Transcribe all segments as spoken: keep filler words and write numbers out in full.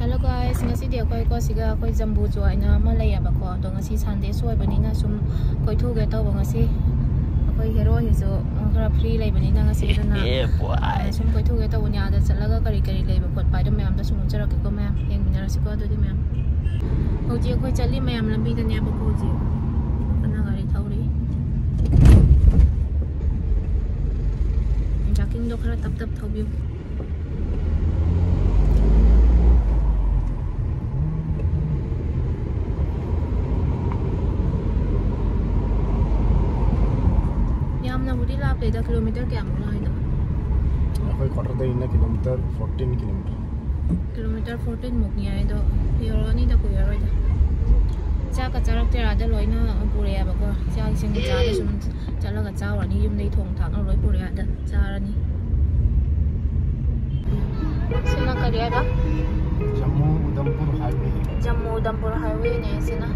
Hello guys, ꯉꯁꯤꯗꯤ ꯑꯩꯈꯣꯏ ꯀꯣ ꯁꯤꯒ ꯑꯩꯈꯣꯏ ꯖꯝꯕꯨ ꯖꯨ ꯍꯥꯏꯅ ꯑꯃ ꯂꯩꯌꯦꯕꯀꯣ, ꯑꯗꯣ ꯉꯁꯤ Sunday ꯁꯨ ꯑꯣꯏꯕꯅꯤꯅ ꯁꯨꯝ ꯀꯣꯏꯊꯣꯛꯎꯒꯦ ꯇꯧꯕ꯫ ꯉꯁꯤ ꯑꯩꯈꯣꯏ ꯍꯦꯔꯣꯁꯤꯁꯨ ꯈꯔ free ꯂꯩꯕꯅꯤꯅ ꯉꯁꯤ, ꯑꯗꯨꯅ ꯁꯨꯝ ꯀꯣꯏꯊꯣꯛꯎꯒꯦ ꯇꯧꯕꯅꯤ꯫ ꯑꯥꯗ ꯆꯠꯂꯒ ꯀꯔꯤ ꯀꯔꯤ ꯂꯩꯕ ꯈꯣꯠꯄ ꯍꯥꯏꯗꯣ ꯃꯌꯥꯝꯗꯣ ꯁꯨꯝ ꯎꯠꯆꯔꯛꯀꯦꯀꯣ ꯃꯌꯥꯝ, ꯌꯦꯡꯃꯤꯟꯅꯔꯁꯤꯀꯣ꯫ ꯑꯗꯨꯗꯤ ꯃꯌꯥꯝ, ꯍꯧꯖꯤꯛ ꯑꯩꯈꯣꯏ ꯆꯠꯂꯤ ꯃꯌꯥꯝ ꯂꯝꯕꯤꯗꯅꯦꯕꯀꯣ꯫ ꯍꯧꯖꯤꯛ ꯀꯟꯅ ꯒꯥꯔꯤ ꯊꯧꯔꯤ꯫ Jogging ꯗꯣ ꯈꯔ ꯇꯞ ꯇꯞ ꯊꯧꯕꯤꯌꯨ꯫ ꯌꯥꯝꯅꯕꯨꯗꯤ ꯂꯥꯞꯇꯦꯗ, kilometre ꯀꯌꯥꯃꯨꯛꯅꯣ ꯍꯥꯏꯗꯣ? ꯑꯩꯈꯣꯏ quarter ꯗꯩꯅ kilometre fourteen kilometre꯫ Kilometre fourteen ꯃꯨꯛꯅꯤ ꯍꯥꯏꯗꯣ, ꯌꯧꯔꯛꯑꯅꯤꯗ, ꯀꯨꯏꯔꯔꯣꯏꯗ꯫ ꯆꯥꯛꯀ ꯆꯥꯔꯛꯇꯣꯏꯔꯥꯗ ꯂꯣꯏꯅ ꯄꯨꯔꯛꯑꯦꯕꯀꯣ꯫ ꯆꯥꯛ ꯏꯁꯤꯡ ꯆꯥꯗ ꯁꯨꯝ ꯆꯠꯂꯒ ꯆꯥꯎꯔꯅꯤ, ꯌꯨꯝꯗꯩ ꯊꯣꯡ ꯊꯥꯛꯅ ꯂꯣꯏ ꯄꯨꯔꯛꯑꯦ ꯑꯗ꯫ ꯆꯥꯔꯅꯤ꯫ ꯁꯤꯅ ꯀꯔꯤ ꯍꯥꯏꯕ? Jammu Udhampur highway꯫ Jammu Udhampur highway ꯅꯦ ꯁꯤꯅ꯫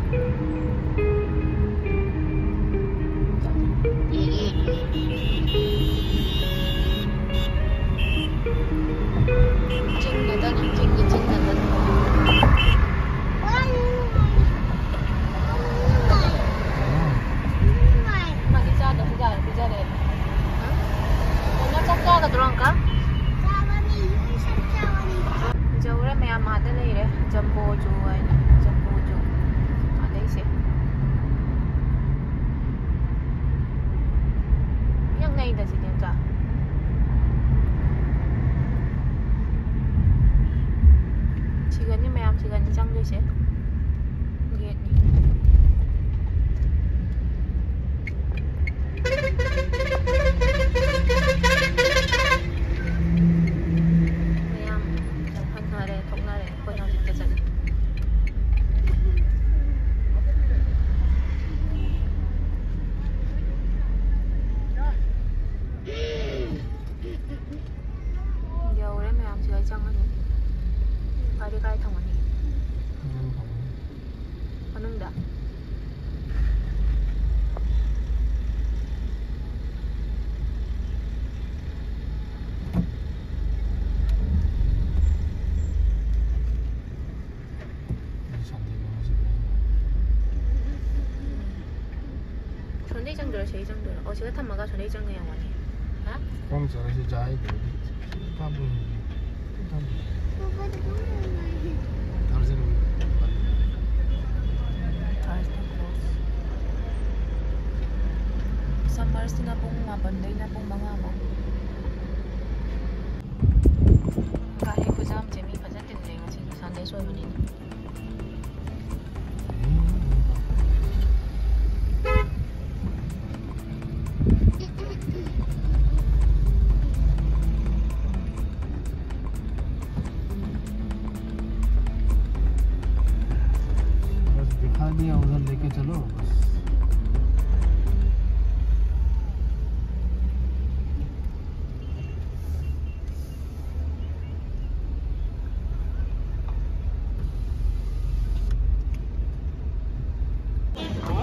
ꯆꯤꯡ ꯉꯥꯛꯇꯅꯤ, ꯆꯤꯡꯒꯤ ꯆꯤꯡ ꯉꯥꯛꯇꯅꯤ꯫ ꯃꯥꯗꯤ ꯆꯥꯗꯕ ꯖꯥꯠꯂ ꯄꯤꯖꯔꯦ꯫ ꯀꯩꯅꯣ, ꯆꯥꯛ ꯆꯥꯒꯗ꯭ꯔꯣ, uncle? ꯆꯥꯒꯅꯤ, ꯌꯨꯝ ꯆꯠ ꯆꯥꯒꯅꯤ꯫ ꯌꯧꯔꯦ ꯃꯌꯥꯝ, ꯑꯥꯗ ꯂꯩꯔꯦ꯫ Jambu Ju ꯍꯥꯏꯅ, Jambu Ju꯫ ꯑꯥꯗꯩꯁꯦ꯫ ꯌꯥꯝ ꯅꯛꯏꯗ ꯁꯤꯗꯤ, uncle꯫ ꯁꯤꯒꯅꯤ ꯃꯌꯥꯝ, ꯁꯤꯒꯅꯤ ꯆꯪꯗꯣꯏꯁꯦ꯫ Gate ꯅꯤ꯫ ꯃꯌꯥꯝ ꯆꯪꯍꯟꯅꯔꯦ, ꯊꯣꯛꯅꯔꯦ꯫ ꯑꯩꯈꯣꯏꯅ ꯍꯧꯖꯤꯛꯇ ꯆꯠꯂꯤ꯫ ꯌꯧꯔꯦ ꯃꯌꯥꯝ, ꯁꯤꯗ ꯆꯪꯉꯅꯤ꯫ ꯒꯥꯔꯤ ꯀꯥꯏ ꯊꯝꯒꯅꯤ? ꯃꯅꯨꯡꯗ꯫ ꯆꯪꯗꯣꯏꯔꯣ, ꯁꯤꯗꯩ ꯆꯪꯗꯣꯏꯔꯣ? ꯑꯣ, ꯁꯤꯗ ꯊꯝꯃꯒ ꯑꯁꯣꯝꯗꯩ ꯆꯪꯉ ꯌꯦꯡꯉꯣꯅꯦ꯫ ꯍꯥ? ꯈꯣꯡ ꯆꯠꯂꯁꯤ ꯆꯥꯏꯗꯨꯗꯤ꯫ ꯀꯥꯞꯄꯨ꯫ ꯊꯥꯡꯖꯤꯡ꯫ Thursday close꯫ Summerꯁꯤꯅ ꯄꯨꯡ ꯃꯥꯄꯟꯗꯩꯅ ꯄꯨꯡ ꯃꯉꯥ ꯐꯥꯎ꯫ ꯒꯥꯔꯤ ꯈꯨꯌꯥꯝꯁꯦ, ꯃꯤ ꯐꯖꯅ ꯇꯤꯜꯂꯦ ꯉꯁꯤꯗꯤ, Sunday ꯑꯣꯏꯕꯅꯤꯅ꯫ बस दिखा दिया, उधर लेके चलो बस।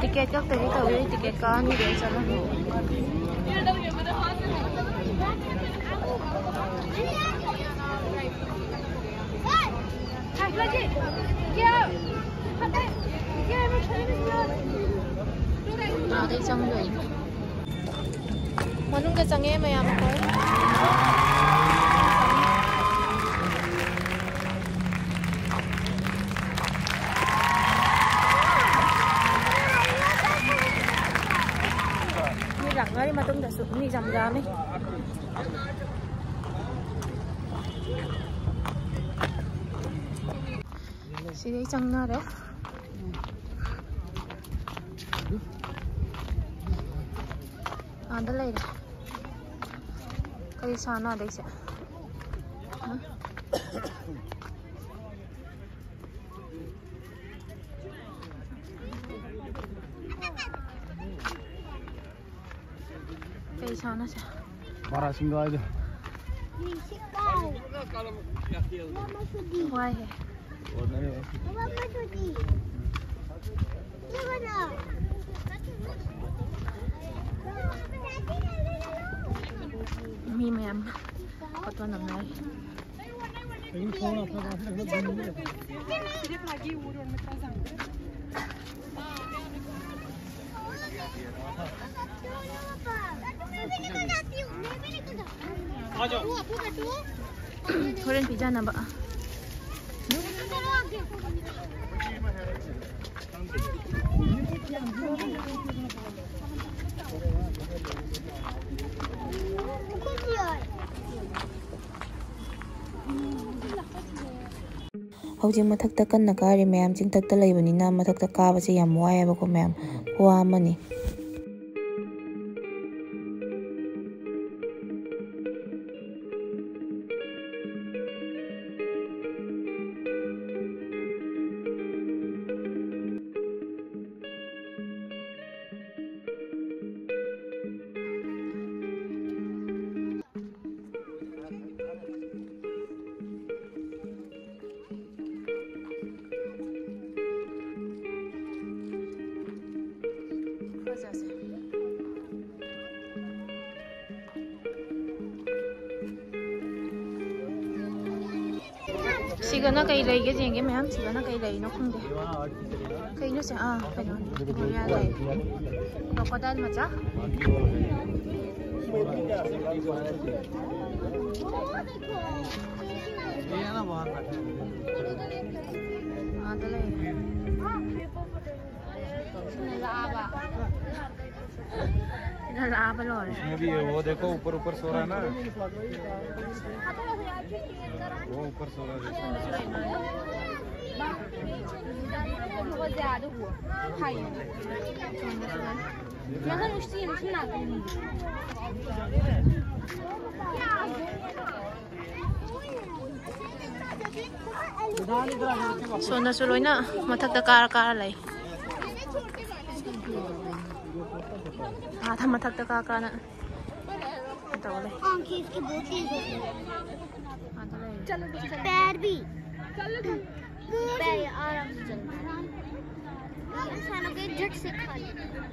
Ticket ꯀꯛꯇꯗꯤ ꯇꯧꯔꯤ, ticket ꯀꯛꯑꯅꯤ, ꯑꯗꯨꯗꯩ ꯆꯠꯂꯅꯤ꯫ ꯑꯥꯗꯩ ꯆꯪꯗꯣꯏꯅꯤ꯫ ꯃꯅꯨꯡꯗ ꯆꯪꯉꯦ ꯃꯌꯥꯝ ꯑꯩꯈꯣꯏ꯫ ꯃꯤ ꯂꯥꯛꯅꯔꯤ ꯃꯇꯨꯡꯗꯁꯨ ꯃꯤ ꯌꯥꯝ ꯌꯥꯝꯃꯤ꯫ ꯁꯤꯗꯩ ꯆꯪꯅꯔꯦ꯫ ꯑꯥꯗ ꯂꯩꯔꯦ꯫ ꯀꯔꯤ ꯁꯥꯅꯣ ꯑꯗꯩꯁꯦ? ꯍꯥ? ꯀꯩ ꯁꯥꯅꯣ ꯁꯦ? ꯕꯥꯔꯥ ꯁꯤꯡꯒꯥꯏꯗꯣ꯫ ꯋꯥꯏꯍꯦ꯫ ꯃꯤ ꯃꯌꯥꯝ photo ꯅꯝꯅꯔꯤ꯫ ꯍꯣꯔꯦꯟ ꯄꯤꯖꯅꯕ꯫ ꯍꯧꯖꯤꯛ ꯃꯊꯛꯇ ꯀꯟꯅ ꯀꯥꯔꯤ ꯃꯌꯥꯝ꯫ ꯆꯤꯡꯊꯛꯇ ꯂꯩꯕꯅꯤꯅ ꯃꯊꯛꯇ ꯀꯥꯕꯁꯦ ꯌꯥꯝ ꯋꯥꯏꯑꯦꯕꯀꯣ ꯃꯌꯥꯝ, ꯈꯨꯋꯥ ꯑꯃꯅꯤ꯫ ꯁꯤꯒꯅ ꯀꯩ ꯂꯩꯒꯦ ꯌꯦꯡꯒꯦ ꯃꯌꯥꯝ꯫ ꯁꯤꯒꯅ ꯀꯩ ꯂꯩꯅꯣ ꯈꯪꯗꯦ꯫ ꯀꯩꯅꯣ ꯁꯦ? ꯑꯥ, ꯀꯩꯅꯣꯅꯦ꯫ ꯒꯣꯔꯤꯌꯥ ꯂꯩ꯫ ꯀ꯭ꯔꯣꯀꯣꯗꯥꯏꯜ ꯃꯆꯥ꯫ ꯑꯥꯗ ꯂꯩ꯫ ꯂꯥꯛꯑꯕ ꯂꯣꯏꯔꯦ꯫ इसमें भी है, वो देखो, ऊपर, ऊपर सो रहा है ना। वो ऊपर सो रहा है। बहुत ज्यादा हुआ। हाय। मैं तो नुश्ती है, नुश्ती ना करूँगी। ꯁꯣꯝꯗꯁꯨ ꯂꯣꯏꯅ ꯃꯊꯛꯇ ꯀꯥꯔ ꯀꯥꯔ ꯂꯩ꯫ ꯑꯥꯗ ꯃꯊꯛꯇ ꯀꯥ ꯀꯥꯅ ꯇꯧ ꯂꯩ꯫ आंखें इसकी बहुत तेज होती है। ꯑꯥꯗ ꯂꯩ꯫ पैर भी। पैर आराम से चलते हैं। इंसानों के झट से खा लेते हैं।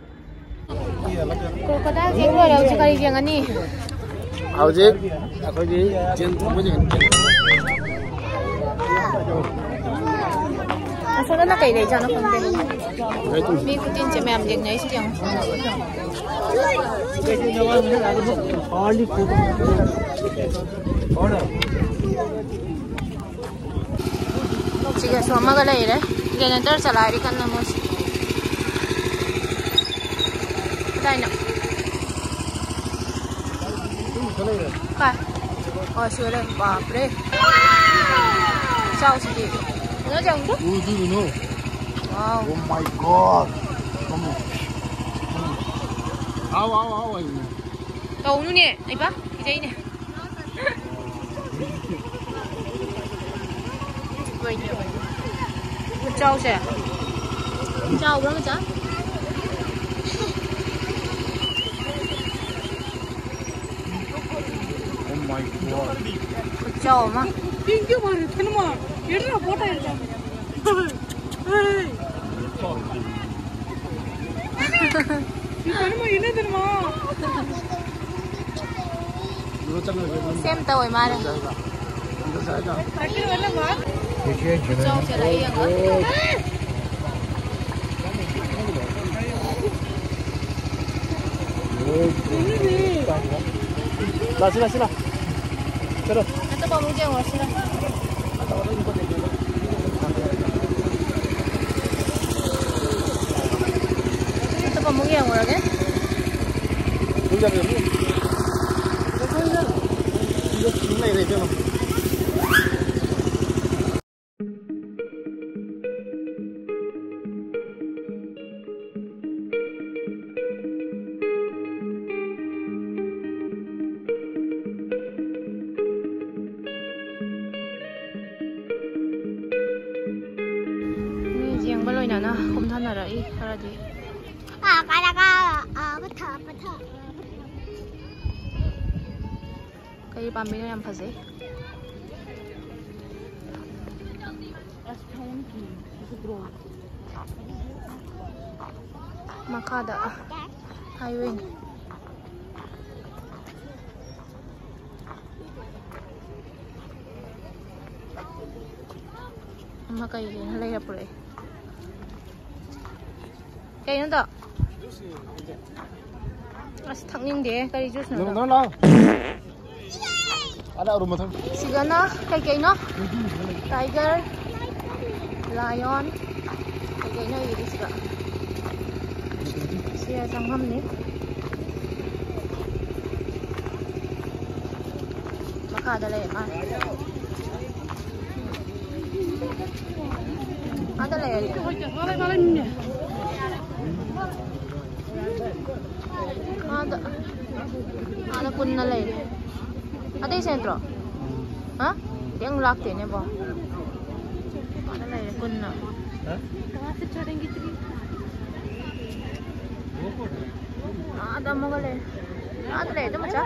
ꯀ꯭ꯔꯣꯀꯣꯗꯥꯏꯜ ꯌꯦꯡ ꯂꯣꯏꯔꯦ, ꯍꯧꯖꯤꯛ ꯀꯔꯤ ꯌꯦꯡꯉꯅꯤ? ꯍꯧꯖꯤꯛ ꯑꯩꯈꯣꯏꯒꯤ ꯖꯦꯟ ꯊꯣꯡꯕ ꯌꯦꯡꯉꯅꯤ꯫ ꯑꯁꯣꯝꯗꯅ ꯀꯩ ꯂꯩꯖꯥꯠꯅꯣ ꯈꯪꯗꯦ꯫ ꯃꯤ ꯈꯨꯇꯤꯟꯁꯦ ꯃꯌꯥꯝ ꯌꯦꯡꯅꯩꯁꯤ ꯌꯦꯡꯉꯣ꯫ ꯁꯤꯒꯁꯨ ꯑꯃꯒ ꯂꯩꯔꯦ꯫ ꯖꯦꯅꯦꯔꯦꯇꯔ ꯆꯂꯥꯏꯔꯤ ꯀꯟꯅ ꯃꯣꯏꯁꯤ꯫ ꯀꯗꯥꯏꯅꯣ? ꯀꯥꯏ? ꯑꯣ, ꯁꯤ ꯂꯩ꯫ ꯕꯥꯞꯔꯦ꯫ ꯆꯥꯎꯁꯤꯗꯤ꯫ ꯀꯩꯅꯣ ꯆꯪꯗꯣ? ꯎꯗꯨꯔꯨꯅꯨ꯫ Wow. Oh my God. ꯀꯝꯃꯣ꯫ ꯀꯝꯃꯣ꯫ ꯑꯥꯎ, ꯑꯥꯎ, ꯑꯥꯎ ꯍꯥꯏꯕꯅꯦ꯫ ꯇꯧꯅꯨꯅꯦ, ꯏꯕꯥ, ꯀꯤꯖꯩꯅꯦ꯫ ꯆꯥꯎꯁꯦ꯫ ꯆꯥꯎꯕ꯭ꯔꯥ, ꯃꯆꯥ? Oh my God. ꯆꯥꯎ ꯑꯃ꯫ ꯄꯤꯡꯀꯤ ꯃꯥꯔꯤ ꯊꯅꯃ꯫ Year ꯄꯣꯇꯥ year. ꯁꯦꯝ ꯇꯧꯋꯦ ꯃꯥꯅ꯫ ꯆꯥꯎꯁꯦ ꯂꯥꯛꯑꯦ ꯌꯦꯡꯉꯣ꯫ ꯂꯥꯛꯁꯤ, ꯂꯥꯛꯁꯤ, ꯂꯥꯛ꯫ ꯆꯠꯂꯣ꯫ ꯑꯇꯣꯞꯄ ꯑꯃꯨꯛ ꯌꯦꯡꯉꯨꯔꯁꯤꯔ? ꯑꯇꯣꯞꯄ ꯑꯃꯨꯛ ꯌꯦꯡꯉꯨꯔꯒꯦ꯫ ꯂꯩꯔꯦ ꯏꯕꯦꯝꯃ꯫ ꯃꯤ ꯌꯦꯡꯕ ꯂꯣꯏꯅꯅ ꯀꯨꯝꯊꯅꯔꯛꯏ ꯈꯔꯗꯤ꯫ ꯑꯥ, ꯀꯥꯏꯗ ꯀꯥ-, ꯑꯥ, ꯄꯊꯥ, ꯄꯊꯥ, ꯑꯥ, ꯄꯊꯥ꯫ ꯀꯩ ꯄꯥꯝꯕꯤꯅꯣ ꯌꯥꯝ ꯐꯖꯩ꯫ ꯃꯈꯥꯗ highway ꯅꯤ꯫ ꯑꯃ ꯀꯩ ꯀꯩꯅꯣ ꯂꯩꯔ ꯄꯨꯔꯛꯑꯦ꯫ ꯀꯩꯅꯣꯗꯣ? ꯑꯁ, ꯊꯛꯅꯤꯡꯗꯦ꯫ ꯀꯔꯤ ꯖꯨꯁꯅꯣ? ꯁꯤꯒꯅ ꯀꯩ ꯀꯩꯅꯣ? ꯇꯥꯏꯒꯔ, ꯂꯥꯏꯑꯣꯟ, ꯀꯩ ꯀꯩꯅꯣ ꯏꯔꯤꯁꯤꯒ? ꯁꯤ ꯆꯪꯐꯝꯅꯤ꯫ ꯃꯈꯥꯗ ꯂꯩ ꯃꯥ꯫ ꯑꯥꯗ ꯂꯩ꯫ ꯑꯥꯗ, ꯑꯥꯗ ꯄꯨꯟꯅ ꯂꯩ꯫ ꯑꯇꯩ ꯁꯦ ꯅꯠꯇ꯭ꯔꯣ? ꯍꯥ? ꯈꯤꯇꯪ ꯂꯥꯛꯇꯦꯅꯦꯕꯣ꯫ ꯑꯥꯗ ꯂꯩꯔꯦ ꯄꯨꯟꯅ꯫ ꯑꯥꯗ ꯑꯃꯒ ꯂꯩ꯫ ꯑꯥꯗ ꯂꯩ ꯑꯗꯨ ꯃꯆꯥ꯫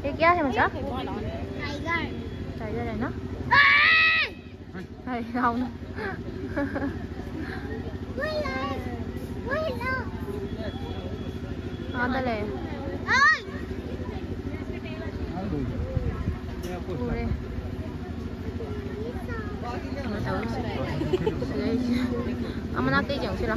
ये क्या है मचा? टाइगर। टाइगर है ना? हाय, आओ ना। हाँ, दले। पूरे। ꯑꯃꯅꯥꯛꯇꯩ ꯌꯦꯡꯁꯤꯔꯥ?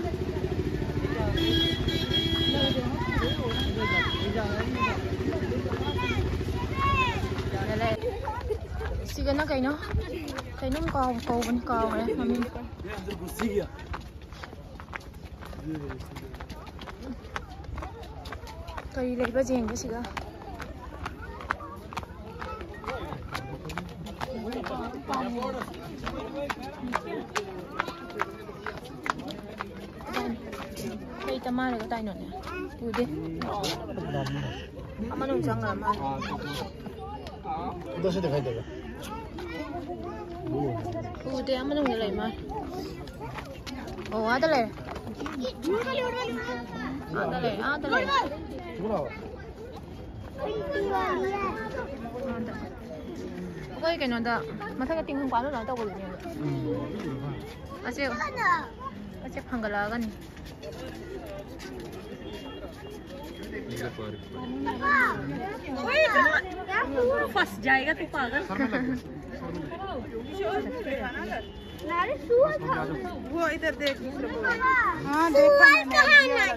ꯁꯤꯒꯅ ꯀꯩꯅꯣ? ꯀꯩꯅꯣꯝ ꯀꯥꯎ-, ꯀꯧꯕꯅꯤ, ꯀꯥꯎꯔꯦ ꯃꯃꯤꯡ꯫ ꯀꯔꯤ ꯂꯩꯕ ꯌꯦꯡꯒꯦ ꯁꯤꯒ꯫ ꯀꯩ ꯇ ꯃꯥꯜꯂꯦ, ꯀꯗꯥꯏꯅꯣꯅꯦ? ꯎꯗꯦ꯫ ꯑꯃꯅꯨꯡ ꯆꯪꯈ꯭ꯔ ꯃꯥꯜꯂꯦ꯫ ꯎꯗꯦ, ꯑꯃꯅꯨꯡꯗ ꯂꯩ ꯃꯥꯜꯂꯦ꯫ ꯑꯣ, ꯑꯥꯗ ꯂꯩꯔꯦ꯫ ꯑꯥꯗ ꯂꯩꯔꯦ, ꯑꯥꯗ ꯂꯩꯔꯦ꯫ ꯑꯥꯗ꯫ ꯑꯩꯈꯣꯏ ꯀꯩꯅꯣꯗ, ꯃꯊꯛꯇ ꯇꯤꯡꯈꯪ ꯄꯥꯟꯕ ꯑꯗꯨꯃꯥꯏꯅ ꯇꯧꯕꯗꯨꯅꯦꯕ꯫ ꯑꯁꯦ, ꯑꯁꯦ ꯐꯪꯒꯠꯂꯛꯑꯒꯅꯤ꯫ फंस जाएगा तू पागल। वो इधर देख, दूसरे को। हाँ, देखा मैंने, ये वाला।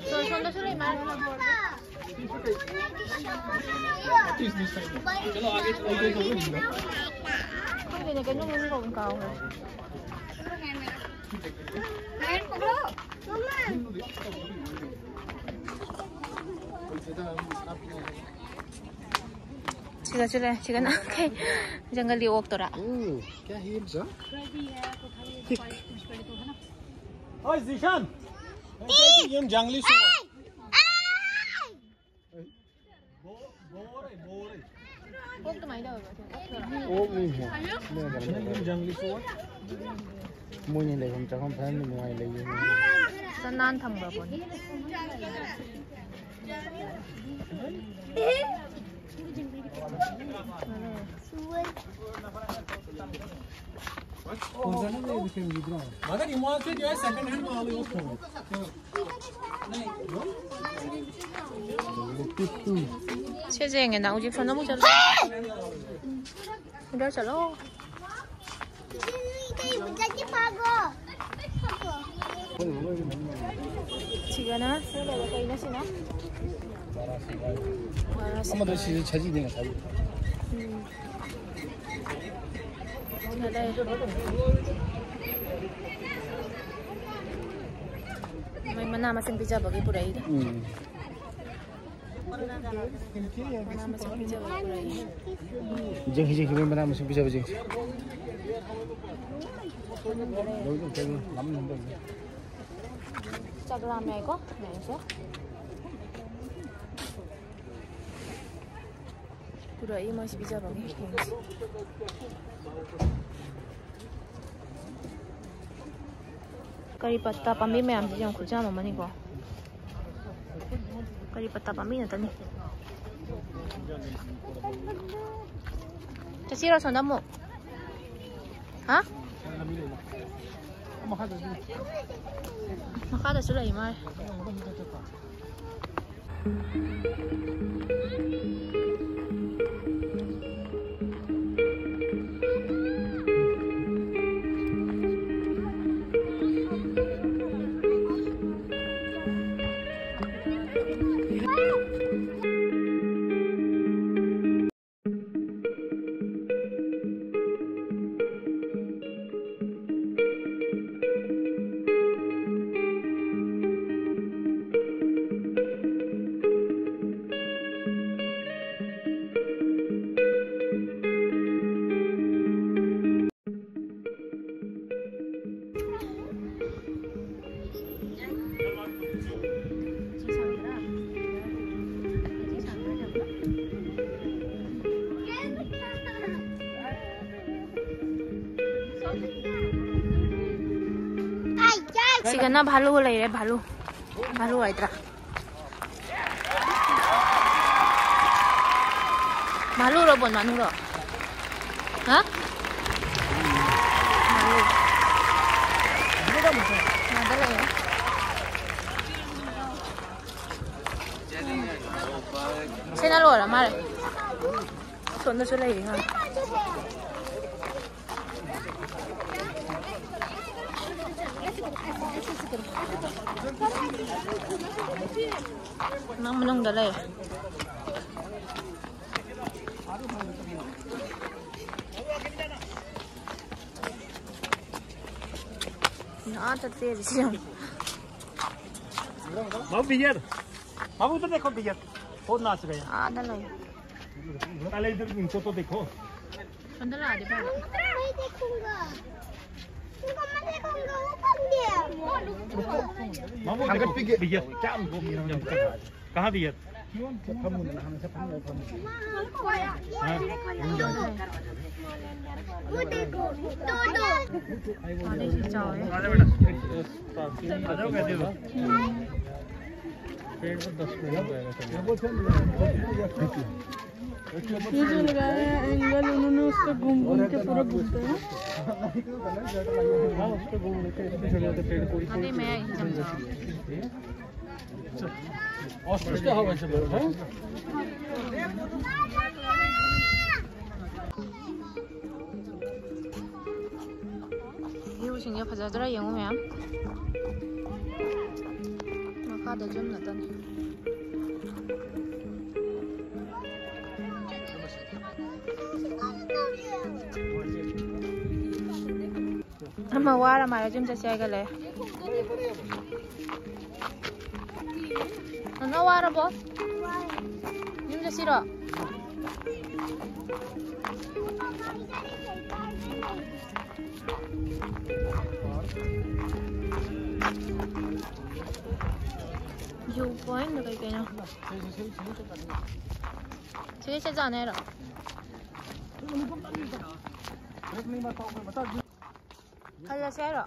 ꯁꯤꯒ ꯆꯠꯂꯦ, ꯁꯤꯒꯅ ꯀꯩ ꯖꯪꯒꯜꯗꯤ ꯑꯣꯛꯇꯣꯔꯥ? ꯎꯝ, क्या है ये बच्चा? ठीक। ओए जीशान, ये जंगली सुअर। बोर है, बोर है। ꯑꯣꯛ ꯑꯗꯨꯃꯥꯏꯅ ꯇꯧꯋꯦꯕ, ꯑꯣꯛꯇꯣꯔꯥ? ꯑꯣꯛꯅꯤ ꯍꯦ꯫ ये जंगली सुअर। ꯃꯣꯏꯅ ꯂꯩꯐꯝ ꯆꯥꯐꯝ ꯐꯖꯅ ꯅꯨꯡꯉꯥꯏ ꯂꯩꯌꯦ꯫ ꯆꯅꯥꯟ ꯊꯝꯈ꯭ꯔꯕꯅꯤ꯫ मगर हिमाचल जो है सेकंड हैंड माल यूज होगा। ꯁꯦ ꯌꯦꯡꯉꯦ ꯅꯪ ꯍꯧꯖꯤꯛ ꯐꯣꯟ ꯑꯃꯨꯛ ꯆꯠꯂꯣ꯫ ꯎꯗꯔ ꯆꯠꯂꯣ꯫ ꯁꯤꯒꯅ ꯁꯤ ꯂꯩꯔꯦ, ꯀꯩꯅꯣ ꯁꯤꯅ? ꯕꯥꯔꯥꯁꯤ꯫ ꯑꯃꯗꯣ ꯁꯤꯁꯨ ꯁꯖꯤꯅꯦ ꯉꯁꯥꯏ꯫ ꯎꯝ꯫ ꯁꯤꯅ ꯂꯩ꯫ ꯃꯣꯏ ꯃꯅꯥ ꯃꯁꯤꯡ ꯄꯤꯖꯕꯒꯤ ꯄꯨꯔꯛꯏꯗ꯫ ꯎꯝ꯫ ꯃꯅꯥ ꯃꯁꯤꯡ ꯄꯤꯖꯕꯒꯤ ꯄꯨꯔꯛꯏ꯫ ꯌꯦꯡꯁꯤ, ꯌꯦꯡꯁꯤ, ꯃꯣꯏ ꯃꯅꯥ ꯃꯁꯤꯡ ꯄꯤꯖꯕ ꯌꯦꯡꯁꯤ꯫ ꯆꯥꯛ ꯂꯥꯝꯃꯦ ꯍꯥꯏꯀꯣ, ꯌꯦꯡꯁꯦ꯫ ꯄꯨꯔꯛꯏ ꯃꯣꯏꯁꯤ ꯄꯤꯖꯕꯒꯤ ꯌꯦꯡꯁꯤ꯫ ꯀꯔꯤ ꯄꯠꯇꯥ ꯄꯥꯝꯕꯤ ꯃꯌꯥꯝꯁꯤ ꯌꯥꯝ ꯈꯨꯠꯆꯥꯝ ꯑꯃꯅꯤꯀꯣ꯫ ꯀꯔꯤ ꯄꯠꯇꯥ ꯄꯥꯝꯕꯤ ꯉꯥꯛꯇꯅꯤ꯫ ꯆꯠꯁꯤꯔꯣ ꯁꯣꯝꯗ ꯑꯃꯨꯛ? ꯍꯥ? ꯃꯈꯥꯗꯁꯨ ꯂꯩ ꯃꯥꯜꯂꯦ꯫ ꯁꯤꯒꯅ ꯚꯥꯂꯨ ꯂꯩꯔꯦ, ꯚꯥꯂꯨ꯫ ꯚꯥꯂꯨ ꯍꯥꯏꯗ꯭ꯔꯥ? ꯚꯥꯂꯨꯔꯣ, ꯕꯣꯟ ꯃꯥꯅꯨꯔꯣ? ꯍꯥ? ꯚꯥꯂꯨ꯫ ꯃꯥꯗ ꯂꯩꯔꯦ꯫ ꯁꯤꯅ ꯂꯣꯏꯔ ꯃꯥꯜꯂꯦ꯫ ꯑꯁꯣꯝꯗꯁꯨ ꯂꯩꯔꯤ ꯉꯥ꯫ ꯅꯪ ꯃꯅꯨꯡꯗ ꯂꯩꯔꯦ꯫ ꯑꯥ ꯆꯠꯇꯦ ꯁꯤ ꯌꯥꯝ꯫ बाबू भैया, बाबू उधर देखो भैया, वो नाच रहे हैं। ꯑꯥꯗ ꯂꯩ꯫ पहले इधर इनको तो देखो। ꯁꯣꯝꯗ ꯂꯥꯛꯑꯗꯤ ꯐꯕ꯫ मैं देखूंगा। तुमको मैं देखूंगा, वो कौन दिया? बाबू देखो, भैया, क्या कहाँ भैया? हाँ। वो देखो, दो, दो। ꯑꯗꯩꯁꯤ ꯆꯥꯎꯋꯦ꯫ ये जो लगाया है एंगल, उन्होंने उस पे घूम घूम के पूरा घूमते हैं। ꯑꯗꯩ ꯃꯌꯥꯏꯁꯤ ꯌꯥꯝ ꯆꯥꯎꯋꯦ꯫ ꯚ꯭ꯌꯨꯁꯤꯡꯁꯦ ꯐꯖꯗ꯭ꯔꯥ ꯌꯦꯡꯉꯨ ꯃꯌꯥꯝ꯫ ꯃꯈꯥꯗ ꯖꯨꯝ ꯅꯠꯇꯅꯤ꯫ ꯑꯃ ꯋꯥꯔ ꯃꯥꯜꯂꯦ, ꯌꯨꯝ ꯆꯠꯁꯦ ꯍꯥꯏꯒꯠꯂꯦ꯫ ꯅꯪ ꯋꯥꯔꯕꯣ? ꯌꯨꯝ ꯆꯠꯁꯤꯔꯣ? View point ꯗ ꯀꯩ ꯀꯩꯅꯣ? ꯁꯤꯗꯩ ꯆꯠ ꯌꯥꯅꯤ ꯍꯥꯏꯔꯣ? ꯍꯜꯂꯁꯦ ꯍꯥꯏꯔꯣ?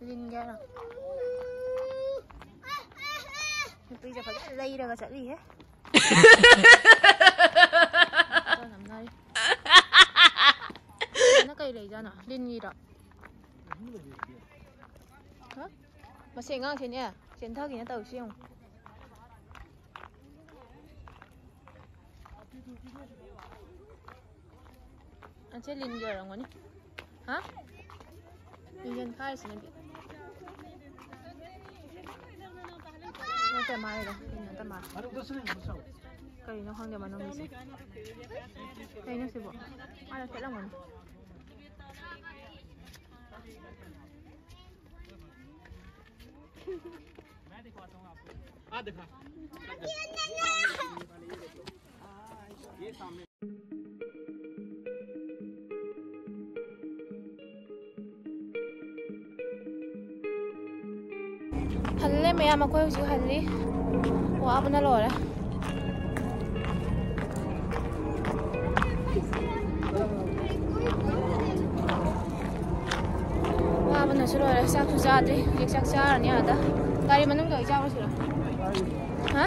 ꯂꯤꯟꯒꯤ ꯍꯥꯏꯔꯣ? ꯅꯨꯄꯤꯁꯦ ꯐꯖꯅ ꯂꯩꯔꯒ ꯆꯠꯂꯤꯍꯦ꯫ ꯅꯝꯅꯔꯤ꯫ ꯅꯪ ꯀꯩ ꯂꯩꯖꯥꯠꯅꯣ? ꯂꯤꯟꯒꯤꯔꯣ? ꯍꯥ? ꯃꯁꯤ ꯑꯉꯥꯡꯁꯤꯅꯦ ꯆꯦꯟꯊꯈꯤꯅ ꯇꯧꯔꯤꯁꯤ ꯌꯦꯡꯉꯨ꯫ ꯑꯁꯤ ꯂꯤꯟꯒꯤ ꯑꯣꯏꯔꯝꯒꯅꯤ꯫ ꯍꯥ? ꯂꯤꯟ ꯈꯥꯏꯔꯤꯁꯤꯅꯗꯤ꯫ ꯅꯠꯇꯦ, ꯃꯥꯜꯂꯦꯗ꯫ ꯂꯤꯟ ꯅꯠꯇ ꯃꯥꯜꯂꯦ꯫ ꯀꯔꯤꯅꯣ ꯈꯪꯗꯦ ꯃꯅꯨꯡꯒꯤꯁꯦ꯫ ꯀꯩꯅꯣ ꯁꯤꯕꯣ? ꯑꯥꯗ ꯆꯠꯂꯝꯒꯅꯤ꯫ ꯍꯜꯂꯦ ꯃꯌꯥꯝ, ꯑꯩꯈꯣꯏ ꯍꯧꯖꯤꯛ ꯍꯜꯂꯤ꯫ ꯋꯥꯕꯅ ꯂꯣꯏꯔꯦ꯫ ꯋꯥꯕꯅꯁꯨ ꯂꯣꯏꯔꯦ꯫ ꯆꯥꯛꯁꯨ ꯆꯥꯗ꯭ꯔꯤ꯫ ꯍꯧꯖꯤꯛ ꯆꯥꯛ ꯆꯥꯔꯅꯤ ꯑꯥꯗ꯫ ꯒꯥꯔꯤ ꯃꯅꯨꯡꯗ ꯑꯣꯏ ꯆꯥꯔꯨꯁꯤꯔꯣ? ꯍꯥ?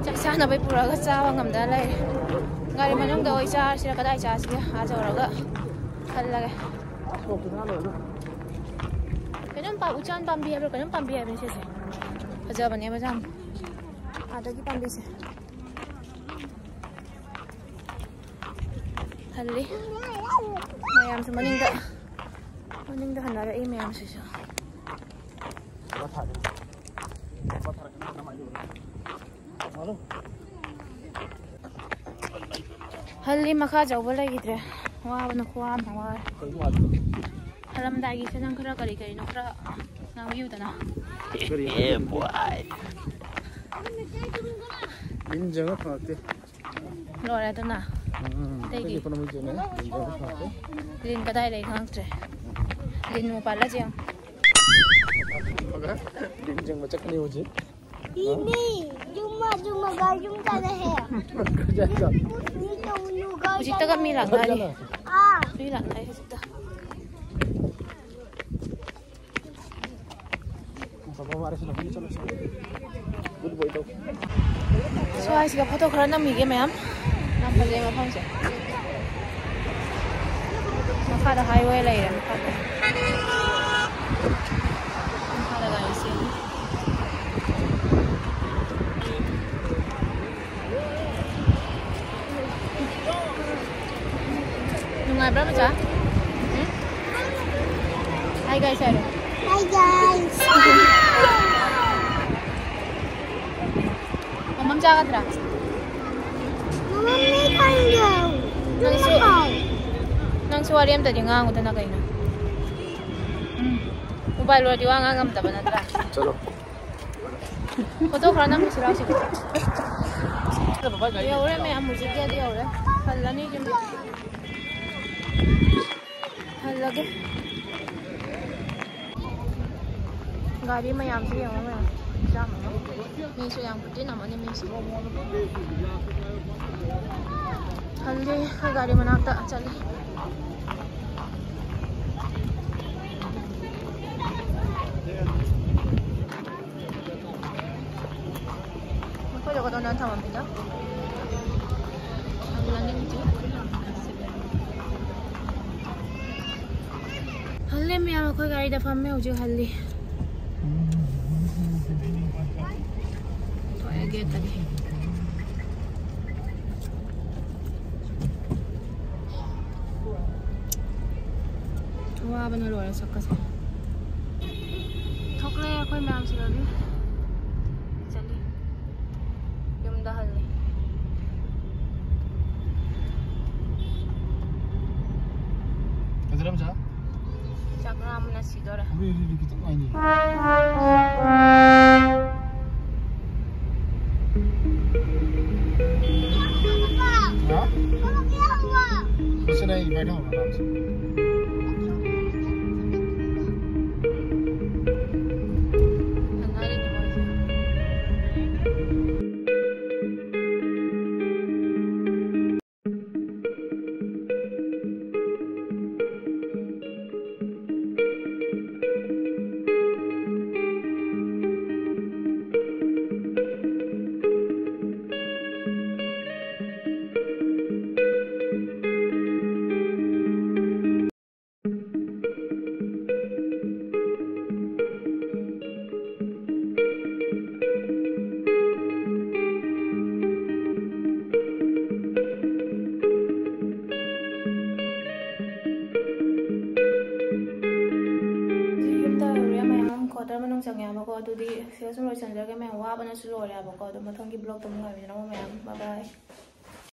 ꯆꯥꯛ ꯆꯥꯅꯕꯩ ꯄꯨꯔꯛꯑꯒ ꯆꯥꯕ ꯉꯝꯗ ꯂꯩꯔꯦ꯫ ꯒꯥꯔꯤ ꯃꯅꯨꯡꯗ ꯑꯣꯏ ꯆꯥꯔꯁꯤꯔ ꯀꯗꯥꯏ ꯆꯥꯁꯤꯒꯦ? ꯑꯥ ꯌꯧꯔꯒ ꯈꯜꯂꯒꯦ꯫ ꯀꯩꯅꯣꯝ ꯄꯥ-, ꯎꯆꯥꯟ ꯄꯥꯝꯕꯤ ꯍꯥꯏꯕ꯭ꯔꯥ ꯀꯩꯅꯣꯝ ꯄꯥꯝꯕꯤ ꯍꯥꯏꯕꯅꯤ ꯁꯤꯁꯦ꯫ ꯐꯖꯕꯅꯦꯕ ꯌꯥꯝ꯫ ꯑꯥꯗꯒꯤ ꯄꯥꯝꯕꯤꯁꯦ꯫ ꯍꯜꯂꯤ꯫ ꯃꯌꯥꯝꯁꯨ ꯃꯅꯤꯡꯗ, ꯃꯅꯤꯡꯗ ꯍꯟꯅꯔꯛꯏ ꯃꯌꯥꯝꯁꯤꯁꯨ꯫ ꯍꯜꯂꯤ, ꯃꯈꯥ ꯌꯧꯕ ꯂꯩꯈꯤꯗ꯭ꯔꯦ꯫ ꯋꯥꯕꯅ ꯈꯨꯋꯥ ꯑꯃ ꯋꯥꯔꯦ꯫ ꯍꯜꯂꯝꯗꯥꯏꯒꯤꯁꯦ ꯅꯪ ꯈꯔ ꯀꯔꯤ ꯀꯔꯤꯅꯣ ꯈꯔ ꯉꯥꯡꯕꯤꯌꯨꯗꯅ꯫ ꯀꯔꯤ? ꯑꯦ, ꯕꯣꯏ꯫ ꯂꯤꯟ ꯆꯪꯉ ꯐꯪꯉꯛꯇꯦ꯫ ꯂꯣꯏꯔꯦ ꯑꯗꯨꯅ꯫ ꯎꯝ, ꯑꯇꯩꯗꯤ? ꯑꯇꯩꯗꯤ ꯄꯨꯝꯅꯃꯛ ꯆꯦꯟꯅꯔꯦ꯫ ꯂꯤꯟ ꯆꯪꯉ ꯐꯪꯉꯛꯇꯦ꯫ ꯂꯤꯟ ꯀꯗꯥꯏ ꯂꯩ ꯈꯪꯉꯛꯇ꯭ꯔꯦ꯫ ꯂꯤꯟ ꯃꯄꯥꯜꯂ ꯆꯦꯡ꯫ ꯂꯤꯟ ꯆꯪꯕ ꯆꯠꯀꯅꯤ ꯍꯧꯖꯤꯛ꯫ ꯏꯅꯦ, ꯌꯨꯝ ꯃꯥ, ꯌꯨꯝ ꯃꯥ, ꯌꯨꯝ ꯆꯠꯂꯦꯍꯦ꯫ ꯍꯧꯖꯤꯛꯇꯒ ꯃꯤ ꯂꯥꯛꯅꯔꯤ꯫ ꯑꯥ꯫ ꯃꯤ ꯂꯥꯛꯅꯔꯤ ꯍꯧꯖꯤꯛꯇ꯫ ꯁ꯭ꯋꯥꯏꯁꯤꯗ ꯐꯣꯇꯣ ꯈꯔ ꯅꯝꯈꯤꯒꯦ ꯃꯌꯥꯝ꯫ ꯌꯥꯝ ꯐꯖꯩ ꯃꯐꯝꯁꯦ꯫ ꯃꯈꯥꯗ highway ꯂꯩꯔꯦ, ꯃꯈꯥꯗ꯫ ꯃꯈꯥꯗ ꯒꯥꯔꯤ ꯆꯦꯜꯂꯤ꯫ ꯅꯨꯡꯉꯥꯏꯕ꯭ꯔꯥ, ꯃꯆꯥ? ꯎꯝ? Hi, guys, ꯍꯥꯏꯔꯣ꯫ Hi, guys. ꯃꯃꯝ ꯆꯥꯒꯗ꯭ꯔꯥ? ꯃꯃꯝꯗꯤ ꯈꯪꯗꯦ꯫ ꯅꯪꯁꯨ, ꯅꯪꯁꯨ ꯋꯥꯔꯤ ꯑꯝꯇꯗꯤ ꯉꯥꯡꯉꯨꯗꯅ ꯀꯩꯅꯣ? ꯎꯝ. Mobile ꯂꯣꯏꯔꯗꯤ ꯋꯥ ꯉꯥꯡ ꯉꯝꯗꯕ ꯅꯠꯇ꯭ꯔꯥ? ꯆꯠꯂꯣ꯫ ꯐꯣꯇꯣ ꯈꯔ ꯅꯝꯃꯨꯁꯤꯔꯣ ꯍꯧꯖꯤꯛ? ꯌꯧꯔꯦ ꯃꯌꯥꯝ, ꯍꯧꯖꯤꯛꯀꯤꯗꯤ ꯌꯧꯔꯦ꯫ ꯍꯜꯂꯅꯤ ꯌꯨꯝ꯫ ꯍꯜꯂꯒꯦ꯫ ꯒꯥꯔꯤ ꯃꯌꯥꯝꯁꯤ ꯌꯦꯡꯉꯣ ꯃꯌꯥꯝ꯫ ꯌꯥꯝ ꯑꯃ꯫ ꯃꯤꯁꯨ ꯌꯥꯝ ꯈꯨꯆꯤꯟ ꯑꯃꯅꯤ ꯃꯤꯁꯨ꯫ ꯍꯜꯂꯦ, ꯑꯩꯈꯣꯏ ꯒꯥꯔꯤ ꯃꯅꯥꯛꯇ ꯆꯠꯂꯤ꯫ ꯃꯈꯣꯏꯗ ꯀꯗꯣꯝꯗ ꯊꯝꯃꯝꯃꯤꯅꯣ? ꯍꯜꯂꯅꯤ ꯍꯧꯖꯤꯛ꯫ ꯍꯜꯂꯦ ꯃꯌꯥꯝ, ꯑꯩꯈꯣꯏ ꯒꯥꯔꯤꯗ ꯐꯝꯃꯦ ꯍꯧꯖꯤꯛ, ꯍꯜꯂꯤ꯫ ꯊꯣꯛꯑꯦ ꯒꯦꯠꯇꯒꯤ꯫ ꯋꯥꯕꯅ ꯂꯣꯏꯔꯦ ꯁꯛꯀꯁꯦ꯫ ꯊꯣꯛꯂꯛꯑꯦ ꯑꯩꯈꯣꯏ ꯃꯌꯥꯝ ꯁꯤꯗꯒꯤ꯫ ꯆꯠꯂꯤ꯫ ꯌꯨꯝꯗ ꯍꯜꯂꯦ꯫ ꯀꯩꯗꯧꯔꯝ ꯆꯥ? ꯆꯥꯛ ꯂꯥꯝꯕꯅ ꯁꯤꯗꯣꯔꯦ꯫ ꯎꯔꯤ, ꯎꯔꯤ, ꯎꯔꯤ, ꯈꯤꯇꯪ ꯉꯥꯏꯅꯤ꯫ ꯍꯥ? ꯉꯁꯤꯅ ꯑꯩ ꯏꯟꯚꯥꯏꯠ ꯇꯧꯍꯧꯔꯣ ꯅꯪꯁꯨ꯫ ꯉꯥꯏꯔꯤꯅꯦ ꯃꯣꯏꯁꯦ꯫ ꯃꯌꯥꯝ ꯋꯥꯕꯅꯁꯨ ꯂꯣꯏꯔꯦꯕꯀꯣ꯫ ꯑꯗꯣ ꯃꯊꯪꯒꯤ vlogꯇ ꯑꯃꯨꯛ ꯉꯥꯏꯕꯤꯔꯝꯃꯣ ꯃꯌꯥꯝ꯫ Bye bye꯫